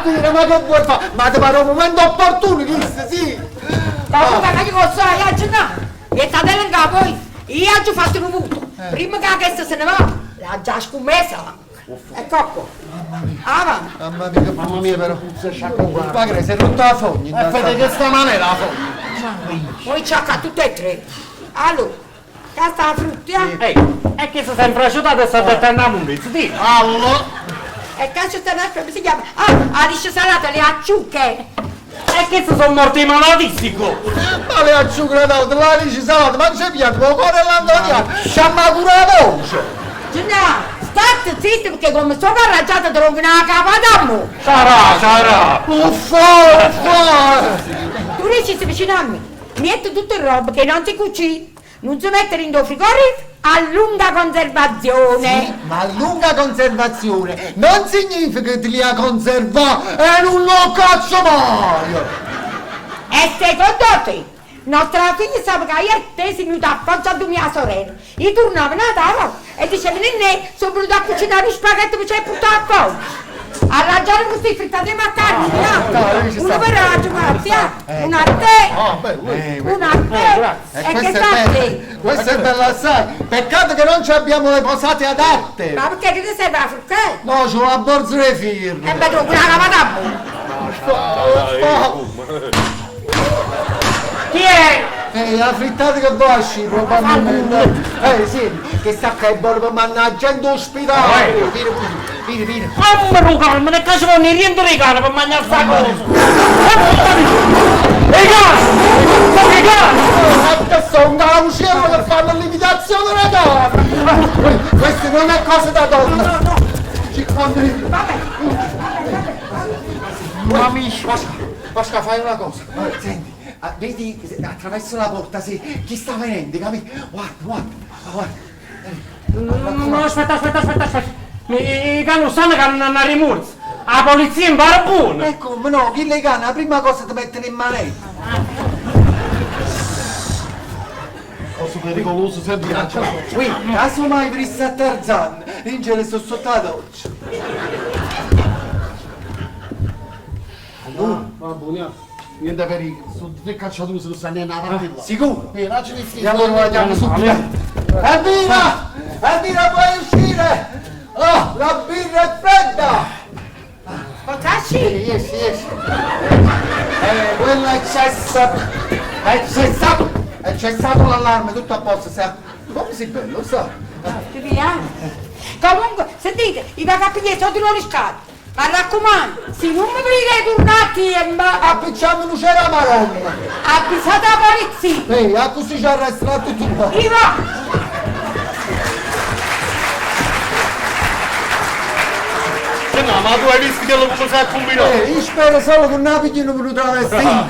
Elvira, ma che vuoi fare? Ma ti pare un momento opportuno, questo, sì! Comunque che cosa hai Gennà? Jettatela in capo, io ho fatto un voto. Prima che questa se ne va, l'ha già scommessa. Ecco qua. Mamma mia. Avanti. Mamma mia, mamma mia però. Ma che si è rotta la fogna. E fate che sta male la fogna. Poi c'ha tutte e tre. Allora, qua sta la frutta. Ehi, è che si è infrasciutato e sta dettando la munizia, sì. Allora. E qua c'è un'altra, come si chiama? Ah, la liscia salata, le acciughe. E che si sono morti malatistico. Ma le acciughe da la liscia salata, ma c'è piatto, con cuore l'Antoniano, ci ha pure la voce. Gennà, state zitto perché come sono arrangiata te rompo una capa d'amore. Sarà, sarà. Uffa, uffa. Tu dici vicino a me, metti tutte robe che non si cucina, non si mette in frigorifero a lunga conservazione. Sì, ma lunga conservazione non significa che te li ha conservato e non lo caccio mai. E secondo te, nostra figlia sa che ieri te sei venuta a forza di mia sorella. Io tornavo a tavola e diceva, nennè, sono venuta a cucinare un spaghetto che ci hai portato a foglia. Arrangiare questi frittati di maccaroni, dai, ci no? Uno sta. per Ragio, grazie, una a te, una a te, E e che questa sta è a bella, te? questa è bella assai. Peccato che non ci abbiamo le posate adatte. Ma perché che ti serve la frutta? No, c'ho la borsa dei firme. E beh, tu, una cavata a Chi è? La frittata che va probabilmente. Sì, che sta che è buono per mandare la gente all'ospedale. Vieni, vieni, vieni. Mamma mia, Carmen, che ci vanno i rientri dei cani per mangiare sta cosa? E cani! Ma che cani? Ma che sono un uccello che fanno l'imitazione della carne! Questa non è cosa da donna! No, no, no! Vabbè! Mamma mia! Pasca, fai una cosa! Senti, vedi attraverso la porta sì, chi sta venendo, capito? Guarda, guarda, guarda! No, aspetta, aspetta, aspetta, aspetta! I cani non sanno che hanno una rimorso! La polizia in barbone! E come no? Chi le cani la prima cosa ti mettono in manetta! Cosa pericoloso se viaggia. Qui, casomai venisse a Tarzan, ringere sotto la doccia. Allora, va buona. Niente pericolo, sono tre cacciatori, se non sta neanche avanti là. Sicuro? Lasciami stare. E allora guardiamo subito. Elvira! Elvira, puoi uscire! Oh, la birra è fredda! Potresti? Sì, esci, esci. Quello è cessato. È cessato. È cessato l'allarme, tutto a posto. Come sei bello, sai? Via. Comunque, sentite, i vado a pigliare soldi non riscatto. Ma raccomando, se non mi venite tornare a tempo, Appicciamo luce la maronna! avvisate la polizia! Ehi, a così ci arrestano tutti qua! Io va! No, ma tu hai visto che lo cosa ha combinato? Io spero solo che non piglino per travestito!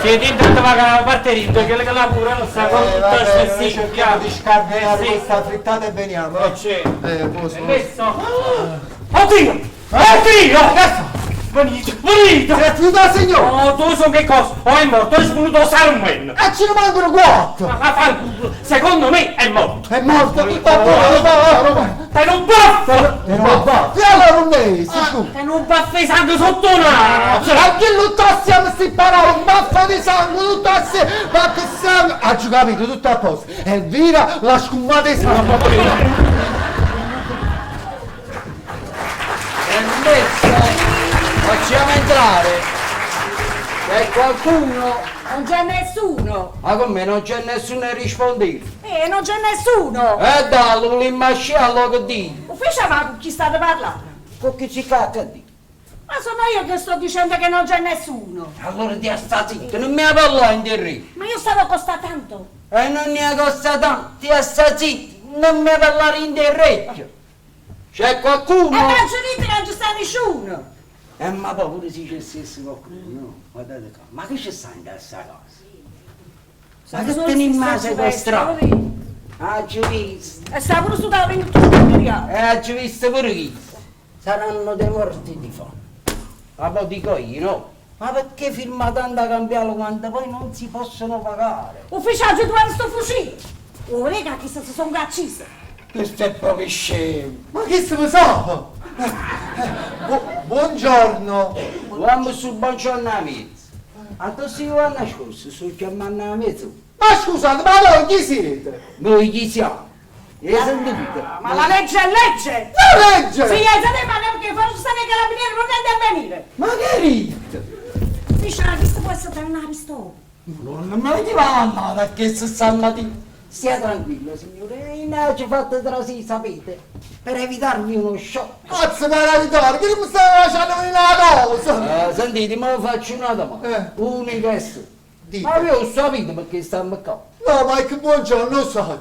Siete entrati la parte di che la lavora non sa quanto vabbè, sta noi cerchiamo di scardinare questa frittata e veniamo. C'è. Posso. Messo. Oddio! Oddio! Venite, venite! Sei finita, signore! Oh, tu so che cosa? O è morto, è venuto Saruman! E ce ne mancano quattro! Ma fanculo! Secondo me è morto! È morto! Va buono, va, va! Te non baffo! E non va! E allora non è, sicuro! Te non baffo di sangue sotto naso! A chi lo tassiamo si parla un baffo di sangue, tutto assieme! Ma che sangue! Ha capito, tutto a posto! Elvira la scummata di sangue! Permesso? Facciamo entrare. C'è qualcuno? Non c'è nessuno. Ma come non c'è nessuno a rispondere? Non c'è nessuno. E dallo, l'immasciallo che dico. Ufficio ma con chi state parlando? Con chi si cacca di? Ma sono io che sto dicendo che non c'è nessuno. Allora ti sta zitto, non mi parlare in terreno. Ma io stavo costa tanto. E non ne costa tanto, ti sta zitto, non mi parlare in terreno. C'è qualcuno? E non ci dite che non ci sta nessuno. Ma poi pure se c'è stesso qualcuno, no? Guardate qua, ma che c'è sta in questa casa? Ma che te ne immagini sequestrato? Ah, ci visto. E sta pure su tavolino tutto scoperchiato. Ci visto pure chi? Saranno dei morti di fame. Ma poi dico io, no? Ma perché firma tanto a cambiarlo quando poi non si possono pagare? Ufficiale, tu hai sto fucile. Oh, raga, chissà se sono ucciso. Questo è proprio scemo. Ma che se ne sa? Buongiorno. Luammo 'stu buongiorno 'a miezo. Addò stive annascosto? Sto chiammanno 'a mezz'ora. Ma scusate, ma voi chi siete? Noi chi siamo? 'E sentute? Ma la legge è legge! La legge! Sì, alzate le mani perché fuori ci stanno i carabinieri, non intervenire! Ma che rite? Dice, ah, questo può essere una pistola. Non me chi va a da che stamattina? Stia tranquillo, signore, e ci fate trasì, sapete, per evitarvi uno shock. Cazzo per evitare, che mi stai facendo venire la cosa? Sentite, ma faccio una domanda. Unica e sola. Dite. Ma io ho sapete perché stiamo qua. No, ma che buongiorno, non so.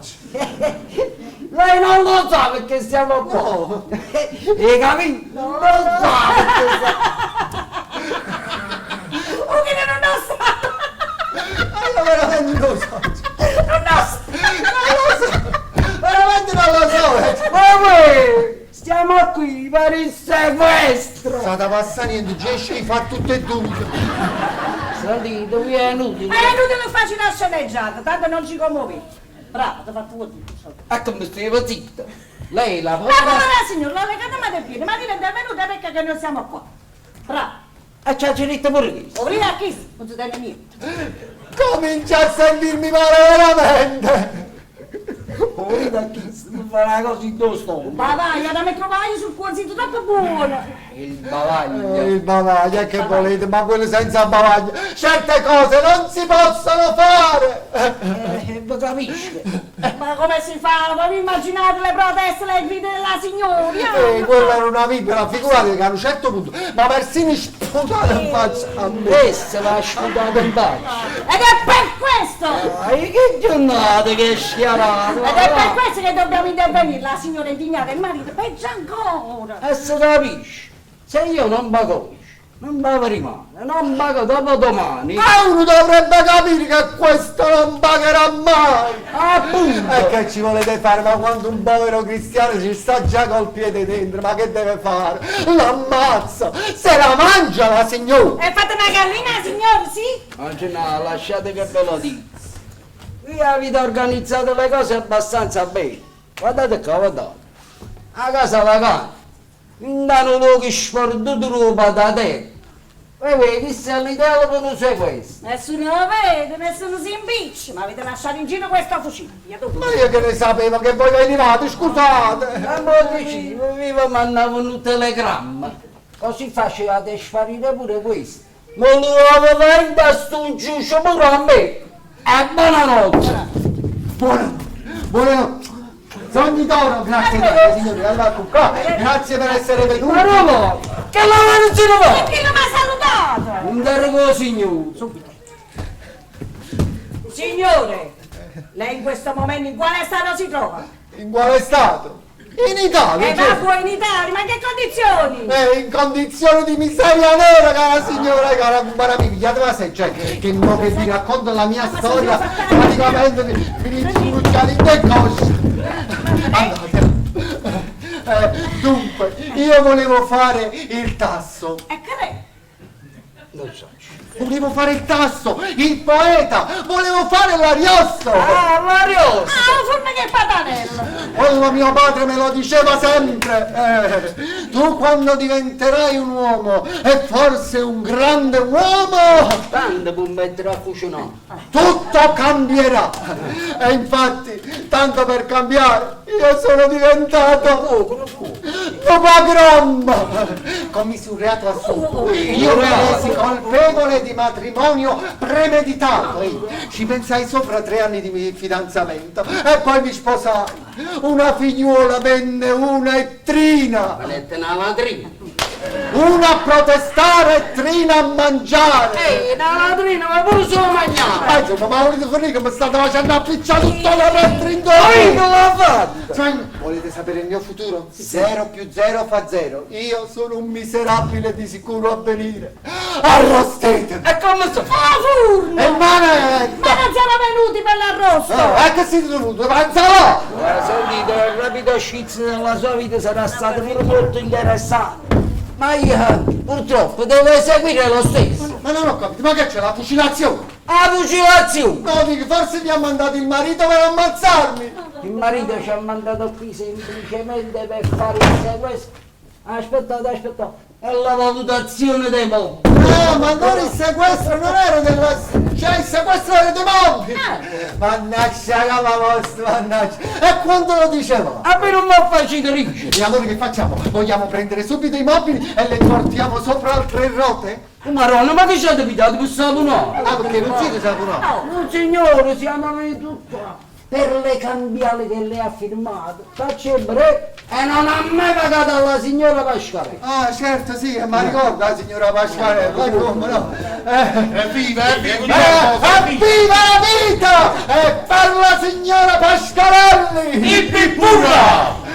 Lei non lo sa perché stiamo qua. No. E capito? Non lo sa perché stiamo Oh, che non lo sa! Ma io veramente non lo so. Non lo sa! Non lo so. Veramente non lo so. Ma voi stiamo qui per il sequestro. Sta da passare niente, Gesci fa tutte e due. Sentite, vi è inutile. È inutile che facci una sceneggiata, tanto non ci commuovete. Bravo, ti ho fatto tutto. Ecco, mi stiamo zitta. Lei la Ma povera... povera signora, l'ho legata ma del piede, ma diventa venuta perché che noi siamo qua. Bravo. E c'ha diritto pure questo. Obrigata a chi? Non si tiene niente. Comincia a sentirmi male veramente. Poi da chi mi fa una cosa in due stomaco. Ma vai, da me trovai sul cuorcito troppo buono. Il bavaglio. Il bavaglio, che volete, ma quello senza bavaglio. Certe cose non si possono fare. Lo capisco. Ma come si fa? Voi vi immaginate le proteste, le grida della signora? Quella era una vipera, figurate che a un certo punto, ma persino sputata in faccia a me. Questa l'ha sputata in faccia. Ed è per questo! Ai, che giornata che è schiarata! Ed è per questo che dobbiamo intervenire, la signora è indignata e il marito peggio ancora! E si capisce, se io non pago, non pago rimane, non pago dopodomani. Ma uno dovrebbe capire che questo non pagherà mai! Appunto! E che ci volete fare? Ma quando un povero cristiano ci sta già col piede dentro, ma che deve fare? L'ammazza! Se la mangia la signora! E fate una gallina, signore, sì? Oggi no, lasciate che ve lo dico. Voi avete organizzato le cose abbastanza bene. Guardate qua, guardate. A casa vacante. In danno luoghi sperduti roba da te. Voi vedi, questa è l'idea per un sequestro. Nessuno lo vede, nessuno si impiccia, ma avete lasciato in giro questo fucile. Via tu. Ma io che ne sapevo che voi venivate, scusate! Ma mo dicevo, vi mandavo un telegramma. Così facevate sparire pure questo. Ma lo aveva in sto giusto pure a me. E buonanotte. Buonanotte, buonanotte. Sogni d'oro, grazie tante signori, allora qua. Grazie per essere venuti. Ma no, che la non se ne va! Perché non mi ha salutato? Un dergo signore. Signore, lei in questo momento in quale stato si trova? In quale stato? In Italia, E certo. va in Italia, ma in che condizioni? In condizioni di miseria nera, cara signora, cara mia, la cioè, che mo che vi racconto la mia storia, praticamente mi inizio in le cosce. Andate. Dunque, io volevo fare il tasso. E che è? Non so. Volevo fare il tasso, il poeta, volevo fare l'Ariosto. Ah, l'Ariosto! Ah, forma che patanello! Quello mio padre me lo diceva sempre. Tu quando diventerai un uomo, e forse un grande uomo, Tanto può mettere a cucinare. tutto cambierà. E infatti, tanto per cambiare, io sono diventato un pagrom. Commisi un reato assurdo. Io mi resi colpevole di matrimonio premeditato. Ci pensai sopra 3 anni di fidanzamento e poi mi sposai. Una figliuola venne una e trina. Volete una latrina? Una a protestare e trina a mangiare. Ehi, una latrina, ma pure solo mangiare! Ma insomma, ma volete fornire che mi state facendo appicciare tutto la mentre in Ma io non l'ho fatto! Cioè, volete sapere il mio futuro? 0 più 0 fa 0. Io sono un miserabile di sicuro avvenire. Arrostetemi! E come si fa? Ah, furno! E manetta! Ma non siamo venuti per l'arrosto! E che siete venuti? Panzalò! Guarda, sentite, il rapido scizzo della sua vita sarà stato pure molto interessante. Ma io purtroppo devo eseguire lo stesso. Ma non ho capito, ma che c'è la fucilazione? La fucilazione! No, dico, forse mi ha mandato il marito per ammazzarmi! Il marito ci ha mandato qui semplicemente per fare il sequestro. Aspettate, aspettate, è la valutazione dei mobili. No, ma allora il sequestro non era della... Cioè il sequestro era dei mobili! Mannaggia la vostra, mannaggia! E quando lo diceva? A me non mi facete ridere. E allora che facciamo? Vogliamo prendere subito i mobili e li portiamo sopra altre rote? Maronna, ma che ci avete pigliato per saponare? Ah, perché non siete saponati? No, signore, siamo venuti qua per le cambiali che lei ha firmato. Faccia breve e non ha mai pagato alla signora Pasquale. Ah, certo, sì, ma ricorda la signora Pasquale, e come no? Evviva, evviva! Evviva la vita! E per la signora Pasquarelli! Ippi purra!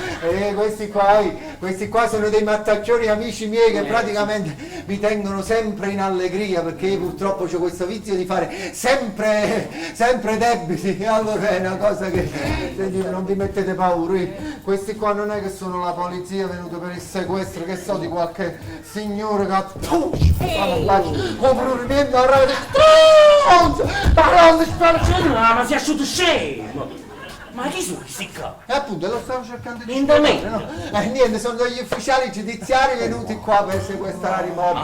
Questi qua, questi qua sono dei mattacchioni amici miei che praticamente mi tengono sempre in allegria perché io purtroppo ho questo vizio di fare sempre, sempre debiti. E allora è una cosa che senti, non vi mettete paura. Questi qua non è che sono la polizia venuta per il sequestro, che so, di qualche signore che ha con a rete stronzo! Parole spargenti! Ah, ma sei asciutto scemo! Ma chi sono questi qua? E appunto lo stavo cercando di Niente spiegare, no? Niente, sono degli ufficiali giudiziari venuti qua per sequestrare i mobili.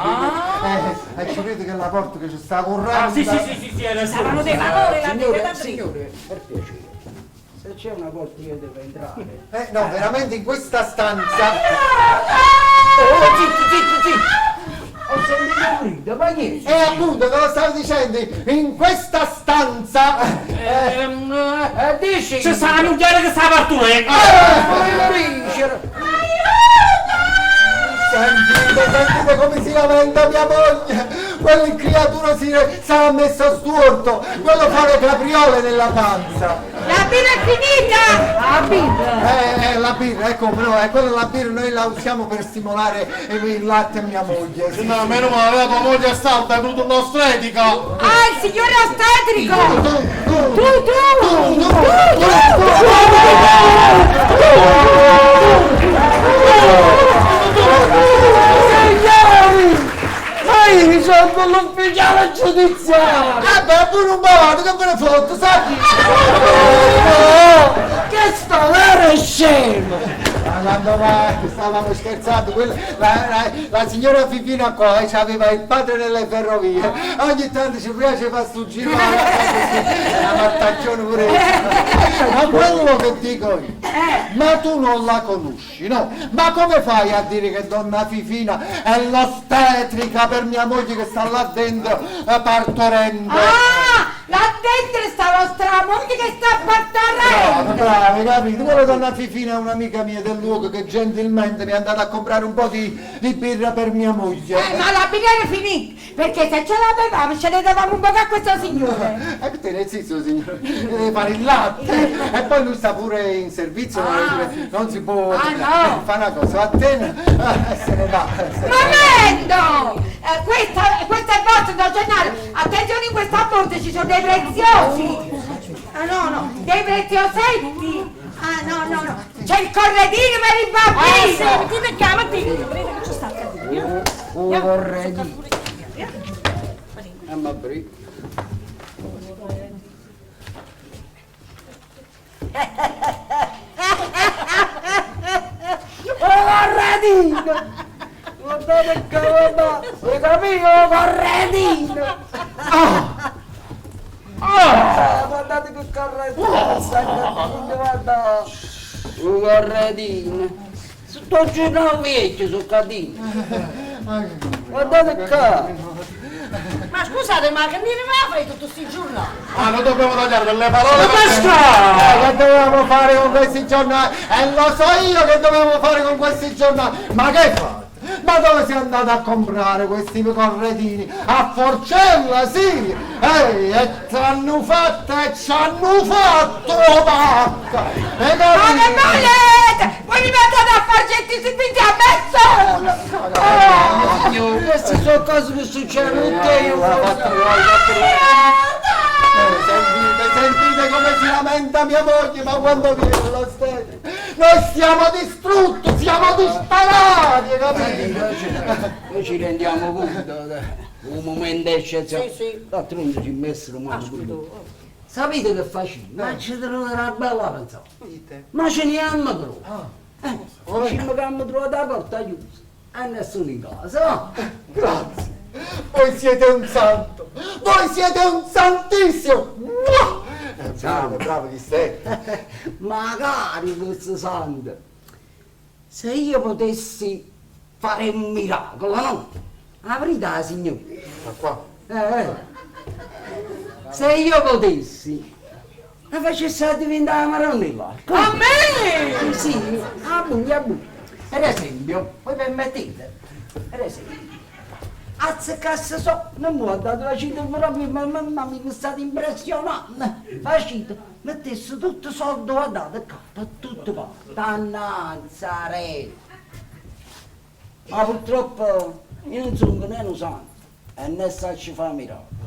E ci credo che la porta che ci sta correndo. Ah, sì, sì, sì, sì, sì, era Stavano dei valori là Signore, dentro. signore, per piacere, se c'è una porta io devo entrare. No, veramente in questa stanza. Oh, zitto, zitto, zitto! Ho sentito un grido, ma che? E appunto, te lo stavo dicendo, in questa stanza. Dici? C'è sta la moglie che sta partorendo! Volevo dicere! Sentite, sentite come si lamenta mia moglie! Quella creatura si sarà messa storto! Quello fa le capriole nella panza! La birra è finita! La birra! La birra, ecco, no, quella la birra noi la usiamo per stimolare il latte a mia moglie. Sì. No, meno male, la tua moglie è salta, è venuto l'ostetrica! Ah, il signore ostetrico! Tu, tu, Tu, tu! tu, Signori! Ma io sono l'ufficiale giudiziario! Eh beh, pure un malato che ve ne fotte, sai? Oh, che sto vero scemo! Ma quando mai, stavamo scherzando, quella, la signora Fifina qua aveva il padre nelle ferrovie, ogni tanto ci piace fare sto giro, una mattaccione pure io. Ma quello che dico io, ma tu non la conosci, no? Ma come fai a dire che donna Fifina è l'ostetrica per mia moglie che sta là dentro partorendo? Ah, là dentro sta vostra moglie che sta Brava, partorendo! brava, hai capito? Quella donna Fifina è un'amica mia del luogo che gentilmente mi è andata a comprare un po' di birra per mia moglie. Ma la birra era finita, perché se ce l'avevamo ce ne davamo un po' a questo signore. E te ne zitto, signore, deve fare il latte. E poi lui sta pure in servizio, non si può. Ah, no. Fa una cosa, vattene, se ne va. Se ne va. Momento! Questa è vostra, Don Gennaro! Attenzione, in questa borsa ci sono dei preziosi! Ah no, no, dei preziosetti! Ah no, no, no! C'è il corredino per il bambino! Sì, mettete qua, mettete, vedete che ci sta accadendo. Oh, corredino! Andiamo a aprire. Oh, corredino! Guardate che guardate! Hai capito? Corredino! Ah! Guardate che corredino! Guarda! Un corredino! Sto giornale vecchio, sono cadino! Guardate qua! Ma scusate, ma che mi arriva a fare tutto sti giornali? Ah, non dobbiamo tagliare delle parole perché... Che dovevamo fare con questi giornali? E lo so io che dovevamo fare con questi giornali! Ma che fate? Ma dove sei andato a comprare questi corredini? A Forcella, sì! Ehi, e ci hanno fatto, e ci hanno fatto, vacca! E Ma che volete? Voi mi mandate a far gente servizi a me sola! Oh, signore, queste sono cose che succedono tutte io. Sentite, sentite come si lamenta mia moglie, ma quando viene l'ostetrica? Noi siamo distrutti, siamo disperati, capito? Noi ci rendiamo conto, un momento eccezionale. Sì, sì. D'altronde ci messero mano pure. Sapete che facciamo? Ma ci troverà una bella pensata. Ma ce ne hanno però. Dicimmo che abbiamo trovato la porta chiusa e nessuno in casa, va? Grazie. Voi siete un santo. Voi siete un santissimo. Mua! Bravo, bravo chi sei. Magari fosse santo. Se io potessi fare un miracolo, no? La verità, signore. Ma qua. Se io potessi, la facessi diventare la Maronnella. A me? Sì, a voi, a voi. Per esempio, voi permettete, per esempio, azzeccasse so, non mi ha dato la cita proprio, ma, ma, ma mi state impressionando. Facite, mettesse tutto soldo, guardate qua, tutto qua, dannanza, re. Ma purtroppo io non sono né un santo e né saccio fare miracoli.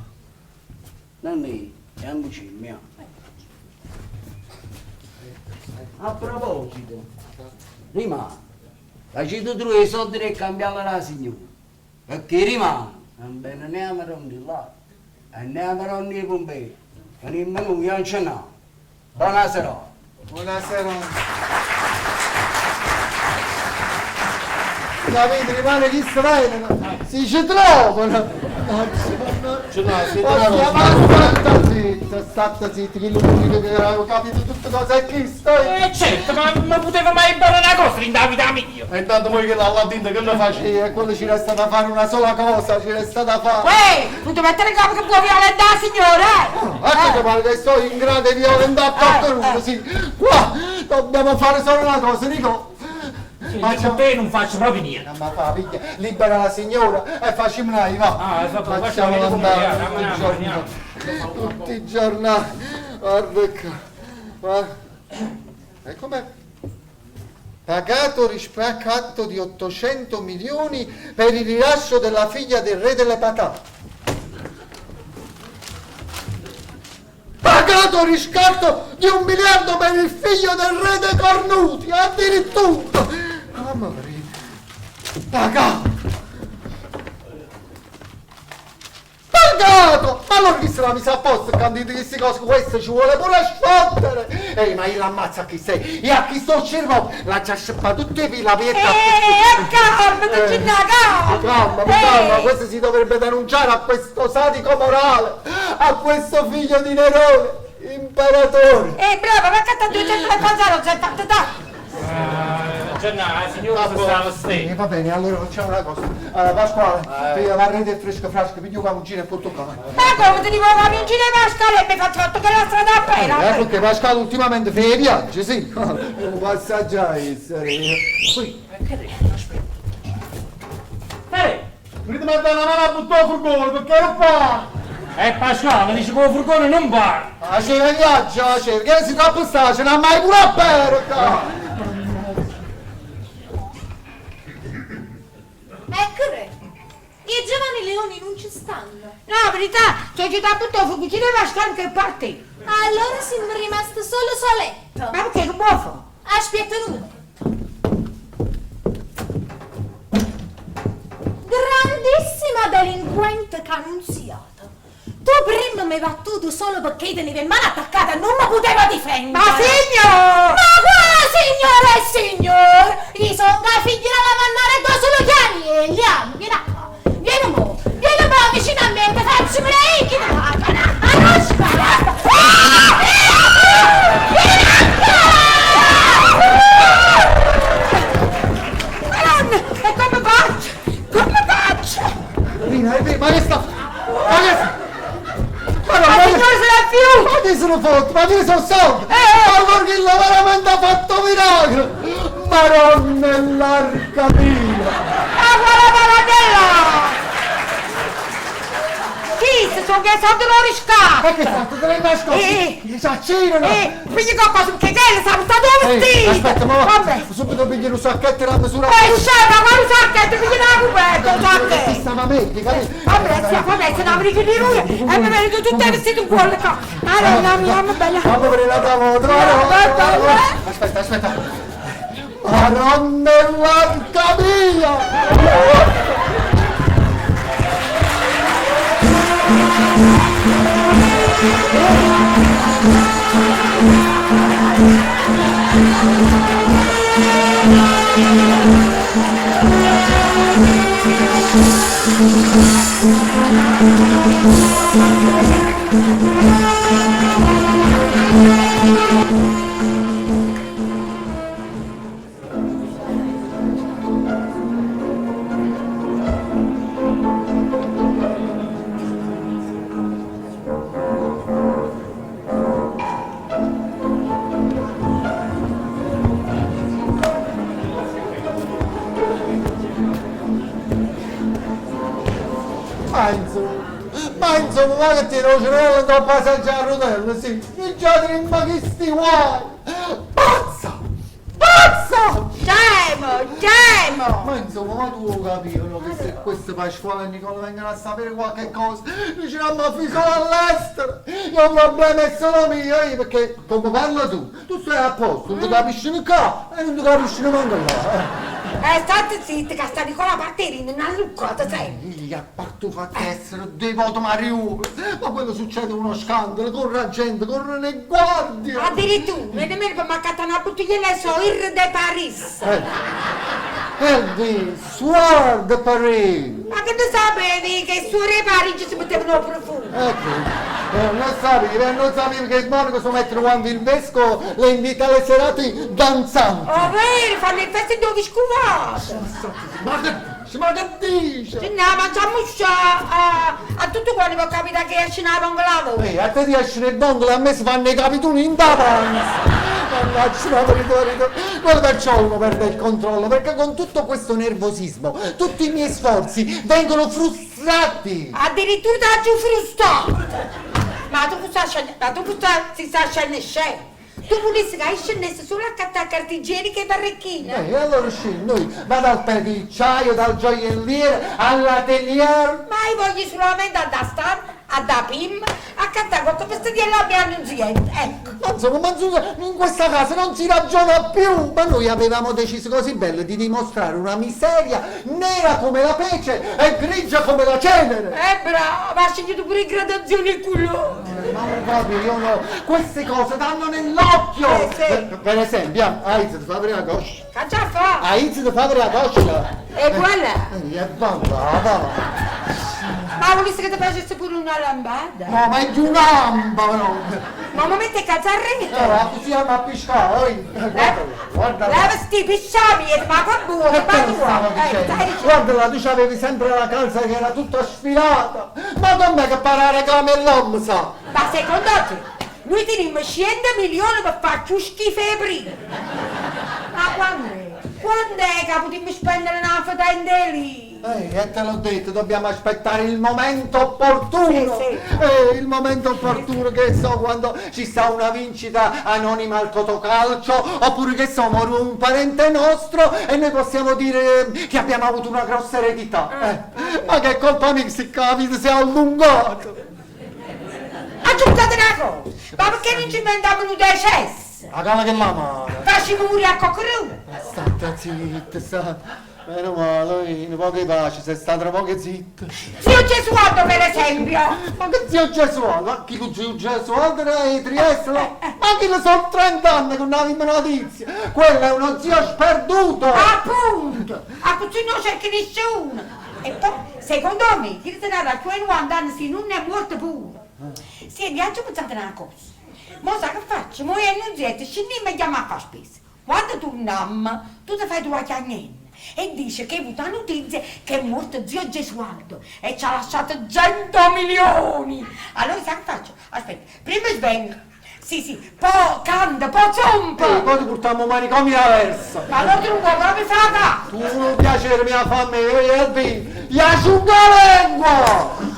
Non è, è un mia. A proposito, rimane, facete tu i soldi e cambiare la signora, perché rimane, non bene né a Maroni là, e né a Maroni Pompei, e nemmeno io non ce n'ho. Buonasera. Buonasera. Capite, rimane chi si vedono, si ci trovano. Ce l'ha, siete Ma una stiamo rosa. statta zitta, statta zitta, che l'unico che avevo capito tutte cose è chi stai. Certo, ma poteva mai imparare una cosa in vita mia. E intanto voi che là dentro che ne facete? Sì, e quello ci resta da fare una sola cosa, ci resta da fare. Uè, non ti mettere in capo che può violentare, signore! Ecco che pare che sto in grado di violentare qualcuno, sì. Qua dobbiamo fare solo una cosa, Nico. Sì, con te non faccio proprio niente. Ma fa, piglia, libera la signora e facciamo noi, va. Ah, esatto, Facciamo facciamo andare andiamo, tutti i giorni. Tutti i giorni. Guarda qua. Guarda. E com'è? Pagato riscatto di 800 milioni per il rilascio della figlia del re delle patate. Pagato riscatto di 1 miliardo per il figlio del re dei cornuti, addirittura. Amore, pagato. Pagato! Ma allora chi se la misa apposta quando dice queste cose? Questo ci vuole pure sfottere! Ehi, ma io l'ammazzo a chi sei? E a chi sto cervo? La già sceppa tutte e la pietta. Calma, calma! Calma, calma, questo si dovrebbe denunciare a questo sadico morale, a questo figlio di Nerone, imperatore. Brava, ma che tanto c'è la cosa non si è fatta tanto. Gennaro, la signora si stava stessa. Va bene, allora facciamo una cosa. Allora, Pasquale, piglia la rete fresca fresca, piglia un camioncino e porto qua. Ma come ti dico, camioncino e Pasquale e mi faccio fatto che la strada appena. Perché Pasquale ultimamente fa i viaggi, sì. Un passaggiare, Qui, che è? Aspetta. Volete mandare una mano a buttare il furgone perché non fa? Pasquale, dice che il furgone non va. Ah, c'è il viaggio, c'è, che si troppo sta, ce n'ha mai pure a perca. Ecco re, i giovani leoni non ci stanno. No, verità, c'è già da buttare il furgoncino e Pasquale che parte. Allora siamo rimasti solo soletto. Ma perché che buffo? Aspetta un minuto. Grandissima delinquente che annunziata. Tu prima mi hai battuto solo perché tenevi in mano attaccata e non mi poteva difendere. Ma signor! Ma qua, signore e signor! Io sono la figlia della mannare da solo chiami e liamo, vieni qua. Vieni mo, vieni mo vicino a me, ti faccio una inchina. Madonna, e come faccio? Come faccio? Rina, ma che sta... Ma che sta... Ma no, Ma ma signore se l'ha più! Ma ti sono fatto? Ma ti sono soldi? Ma allora che l'ha veramente fatto miracolo! Maronna l'arca mia! Ma guarda maranella! Chi se sono che soldi lo riscatto? Ma che fatto? Te l'hai nascosto? Gli si accinano! Quindi cosa che che sa sta dove vestito? Aspetta, ma Vabbè! Subito pigli un sacchetto e la misura. Scema, ma lo sacchetto, pigli la coperta, lo sacchetto! Si stava meglio, capito? Vabbè, sì, vabbè, se no mi di lui e mi vedo tutte vestite in cuore qua. Allora, mia, mamma bella. Fammi per la tavola, Aspetta, aspetta. Maronna l'arca mia! Ma insomma, ma insomma, ma che tiene 'o cervello 'ncopp' 'a seggia a rotelle, sì, nun ce 'a tenimmo chisti guai! Pazza! Pazza! Scemo, scemo! Ma insomma, ma tu 'o capi o no che se questo Pasquale e Nicola vengono a sapere qualche cosa, noi ce l'amma fui solo all'estero! E 'o problema è solo mio, io perché come parla tu, tu stai a posto, non ti capiscono qua e non ti capiscono manco là. Eh, statte zitta che sta Nicola Parterini non allucca, senti. Io, a parte 'o fatto 'e essere devoto mariuolo, ma quello succede uno scandalo, corre 'a gente, corrono 'e guardie. Addirittura, e nemmeno per m'accattà una bottigliella 'e Soir de Paris. Elvi, Soir de Paris. Ma che ne sapevi che suore 'e Parigi si mettevano 'o profumo? Ecco, non sapevi, non sapevi che 'e monache se 'o mettono quando il vescovo le invita alle serate danzanti. O vero, fanno 'e feste 'int' 'o vescovato. Ma che dici, ma che dici? No, ma già muscia a, a tutti quanti può capitare che esce una vongola a voi. Ehi, a te ti escono 'e vongole, a me si fanno 'e capituni in da panza. Mannaggia la verità, verità. Quello perciò uno perde il controllo, perché con tutto questo nervosismo, tutti i miei sforzi vengono frustrati. Addirittura t'aggio frustrato. Ma tu stai scendendo, ma tu stai, si sta scendendo scemo. Tu vulissi che io scendessi solo a accattare carta igienica e barrecchine? E allora scendi, noi va dal pellicciaio, dal gioielliere, all'atelier. Ma io voglio solamente andare a Stan, a da Pim, a accattare qualche vestitiello a mia Nunzietta, ecco. Ma insomma, ma insomma, in questa casa non si ragiona più. Ma noi avevamo deciso così bello di dimostrare una miseria nera come la pece e grigia come la cenere. Brava, ha scelto pure gradazioni e colori. Ma non capito, io no. Queste cose danno nell'occhio. Sì. Per esempio, aizzati, fa aprire la coscia. Che già fa? Aizzati, fa aprire la coscia. E quella? E va, va, va. Ma volessi che ti facesse pure una lambada? No, ma è di un'amba, no. Ma mi mette cazzarretta? No, così andiamo a piscare, oi. Guarda, guarda. Leva sti pisciami, ma che buono, Che ma te tu lo stavo dicendo? stai dicendo. Guarda là, tu c'avevi sempre la calza che era tutta sfilata. Ma com'è che parare come l'uomo sa? Ma secondo te, noi teniamo 100 milioni per fare più schifo prima. Ma quando è? Quando è che potremmo spendere una fetente lì? E te l'ho detto, dobbiamo aspettare il momento opportuno. Sì, Il momento opportuno, che so, quando ci sta una vincita anonima al Totocalcio, oppure che so, muore un parente nostro e noi possiamo dire che abbiamo avuto una grossa eredità. Ma che colpa mia se la vita si è allungata. Aggiuntate una cosa, ma perché non ci inventiamo un decesso? La cala che la mano. Facciamo morire a coccherone. State zitta, sta. Meno male, un po' di pace, sei stata un po' zitta. Zio Gesualdo, per esempio. Ma che zio Gesualdo? Ma chi lo zio Gesualdo era di Trieste? no? Ma chi lo sono 30 anni che non avevo notizie? Quello è uno zio sperduto! Appunto! A così non cerca nessuno. E poi, secondo me, chi se ne avrà più di 90 anni se non è morto pure. Senti, oggi pensate una cosa. Mo sa che faccio? Mo io non zio, scendiamo e andiamo a fare spesa. Quando torniamo, tu ti fai tua chiagnetta e dice che hai avuto la notizia che è morto zio Gesualdo e ci ha lasciato 100 milioni. Allora sa che faccio? Aspetta, prima svengo. Sì, sì, poi canta, poi zompa. E poi ti portiamo manicomio alla versa. Ma allora tu non vuoi proprio fare caso. Tu non piacere mi fa a me, Elvi! Gli asciuga la lingua!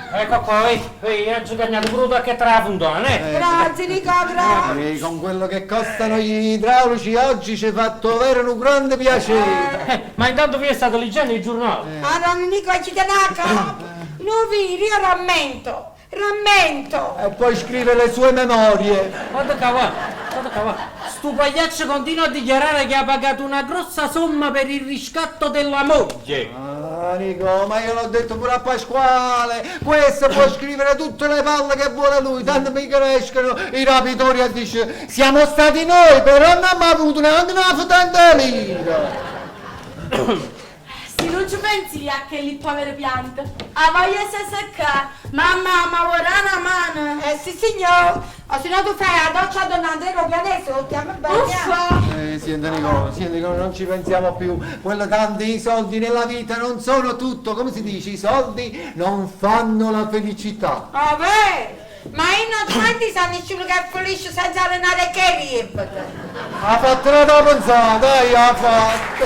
Ecco qua, vedi, vedi, ho guadagnato pure da che tra la fontana, eh? Grazie Nico, grazie. E con quello che costano gli idraulici oggi ci ha fatto avere un grande piacere. Ma intanto vi è stato leggendo il giornale. Allora Nico ci dà la capo. Non vedi, io rammento, rammento. E poi scrive le sue memorie. Guarda qua, guarda, guarda qua, guarda. Sto pagliaccio continua a dichiarare che ha pagato una grossa somma per il riscatto della moglie. Ah, Nico, ma io l'ho detto pure a Pasquale, questo può scrivere tutte le palle che vuole lui, tanto mi crescono i rapitori a dice siamo stati noi, però non abbiamo avuto neanche una fotante lira. Se non ci pensi a chelli povere piante. 'A voglia 'e se seccà. Mammà, ma vuò dà na mano? Eh sì signò, o si no tu fai 'a doccia a Don Andrea co' pianese, 'o chiamma bagna. Uffa! Senti Nicola, senti Nicola, non ci pensiamo più. Quello tanto i soldi nella vita non sono tutto, come si dice, i soldi non fanno la felicità. Ovè? Ma io non ho mai visto a nessuno che è felice senza denaro che riempite. Ha fatto una pensata, dai, ha fatto.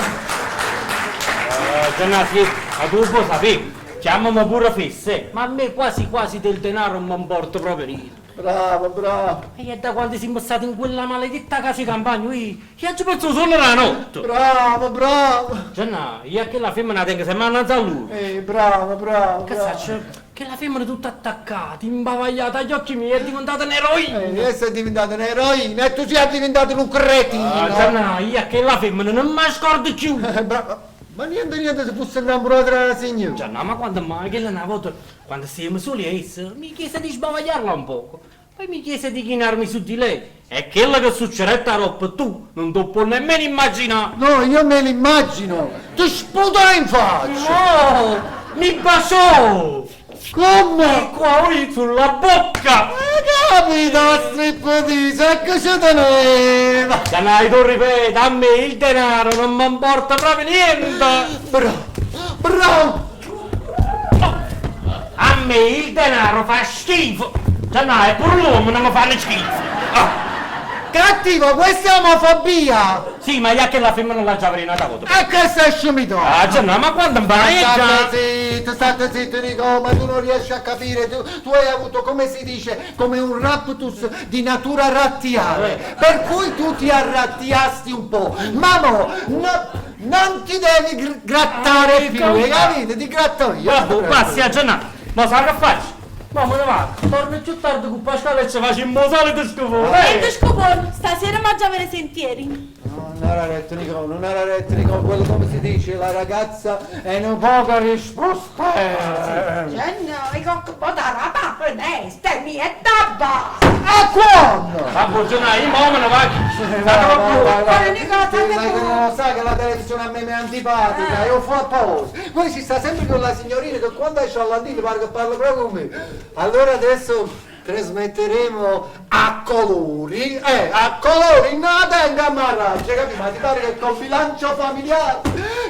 Gennà, sì, ma tu puoi sapere, chiamami pure fesse, ma a me quasi quasi del denaro non mi importa proprio niente. Bravo, bravo. E da quando siamo stati in quella maledetta casa di campagna, io, io ci penso solo la notte. Bravo, bravo. Gennà, io a quella femmina la tengo sempre innanzi a lui. Bravo, bravo. Che bravo. saccio, che la femmina tutta attaccata, imbavagliata agli occhi miei, è diventata un'eroina. Adesso è diventata un'eroina e tu sei diventato un cretino. Ah, Gennà, io a quella femmina non mi scordo più. Bravo. Ma niente, niente, se fosse innamorato della signora. Gianna, ma quando mai che una volta, quando siamo soli a essa, mi chiese di sbavagliarla un poco. Poi mi chiese di chinarmi su di lei. E quello che succedette a Rob tu non te puoi nemmeno immaginare. No, io me l'immagino. Ti sputa in faccia. No, mi baciò. Come? E qua oi sulla bocca. Hai capito, striptease, che ci teneva? Gianna, tu ripeto, a me il denaro non mi importa proprio niente. Bravo, bravo. A me il denaro fa schifo. Gianna, è pure l'uomo non mi fa schifo. Ah. Cattivo, questa è omofobia. Sì, ma io che la femmina l'ha già avvelenata volta. E che sei scemito? Ah, Gianna, ma quando vai già? State zitto, state zitto Nico, ma tu non riesci a capire, tu hai avuto, come si dice, come un raptus di natura rattiale, per cui tu ti arrattiasti un po', ma mo, no, non ti devi grattare più, hai capito? Ti gratto io. Vabbè, passi a Gianna, ma sai che faccio? Ma me ne vado, torno più tardi con Pasquale e ci faccio il solito scopone. Niente scopone, stasera mangia per i sentieri. No, non era retto Nico, non era retto Nico, quello come si dice, la ragazza è una poca risposta. Cioè no, io un po' da roba, onesta, mi è tabba. A quando? Vabbè, Gianna, io mo me ne vado. Vai, vai, vai. Nicola, Sì, state ma che buono. non lo sa che la televisione a me mi è antipatica, io fa pausa. Poi ci sta sempre con la signorina che quando esce all'andino pare che parla proprio con me. Allora adesso trasmetteremo a colori, a colori, no, tenga marraggia, capito? Ma ti pare che col bilancio familiare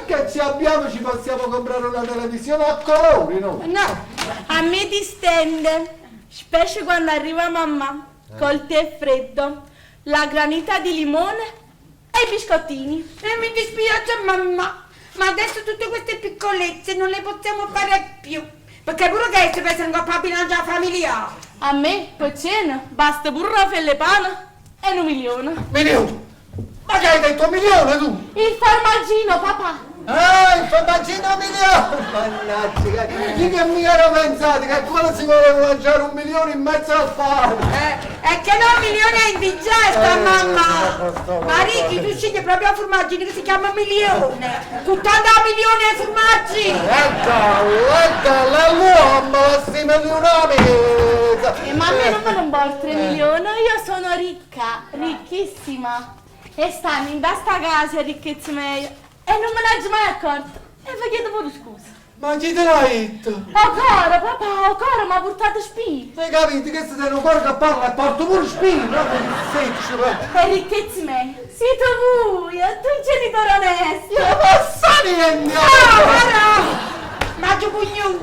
che ci abbiamo ci possiamo comprare una televisione a colori, no? No, A me distende, specie quando arriva mamma, col tè freddo, la granita di limone e i biscottini. e mi dispiace mamma, ma adesso tutte queste piccolezze non le possiamo fare più, perché pure che si pensa in coppa bilancia familiare. A me, per cena, basta pure una fella di pane e un milione. Milione! Ma che hai detto milione tu? Il formaggino, papà. Ah, il formaggino milione! Mannaggia, io che mi ero pensato che quello si voleva mangiare 1,5 milioni al pane! È che no, milione è indigesta, mamma! sto- Ma Ricky, tu scegli proprio un formaggino che si chiama milione! Con tanta milione di formaggi! Ecco, ecco, l'uomo, si milioni! E ma a me non me ne importa 3 milioni, io sono ricca, ricchissima. E stanno in questa casa ricchezze mie. E non me ne sono mai accorta. E vi chiedo pure scusa. Ma chi te l'ha detto? Oh coro, papà, oh coro, mi ha portato spine. Hai capito che se sei un cuore che parla e porto pure spine, proprio che seccio, proprio. E ricchezze mie, siete voi, tu un genitore onesto. Io posso niente! Ah, ma no! Ma giù pugnu!